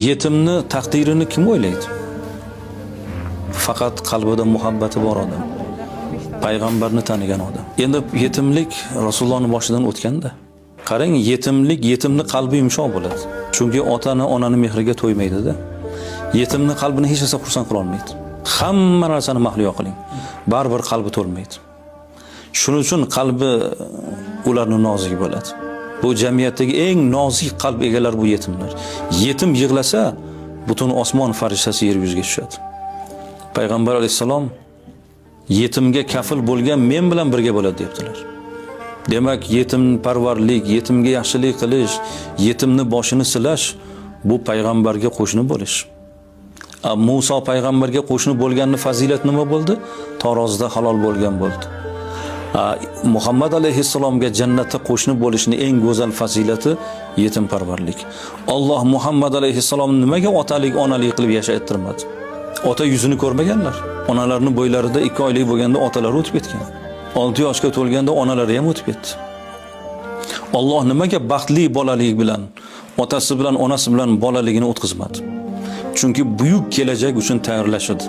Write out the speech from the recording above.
Yetimni taqdirini kim o'ylaydi? Faqat qalbida muhabbati bor odam. Payg'ambarni tanigan odam. Endi yetimlik Rasulullohning boshidan o'tganda. Qarang, yetimlik, yetimni qalbi yumshoq bo'ladi. Chunki otani, onani mehriga to'ymaydi-da. Yetimni qalbini hech narsa xursand qila olmaydi. Hamma narsani mahliyo qiling. Baribir qalbi to'lmaydi. Shuning uchun qalbi ularni nozik bo'ladi. Bu jamiyatdagi eng nozik qalb egalari bu yetimlar. Yetim yig'lasa, butun osmon farishtasi yer yuziga tushadi. Payg'ambar alayhissalom yetimga kafil bo'lgan men bilan birga bo'ladi debdilar. Demak, yetimparvarlik, yetimga yaxshilik qilish, yetimni boshini silash bu payg'ambarga qo'shni bo'lish. Muso payg'ambarga qo'shni bo'lganni fazilat nima bo'ldi? Tarozida halol bo'lgan bo'ldi. Muhammad alayhissalomga jannatda qo'shni bo'lishni eng go'zal fazilati yetimparvarlik. Alloh Muhammad alayhissalomni nimaga otalik, onalik qilib yashattirmadi? Ota yuzini ko'rmaganlar. Onalarning bo'ylarida 2 oylik bo'lganda otalari o'tib ketgan. 6 yoshga to'lganda onalari ham o'tib ketdi. Alloh nimaga baxtli bolalik bilan, otasi bilan, onasi bilan bolaligini o'tkazmadi? Chunki buyuk kelajak uchun tayyorlash edi.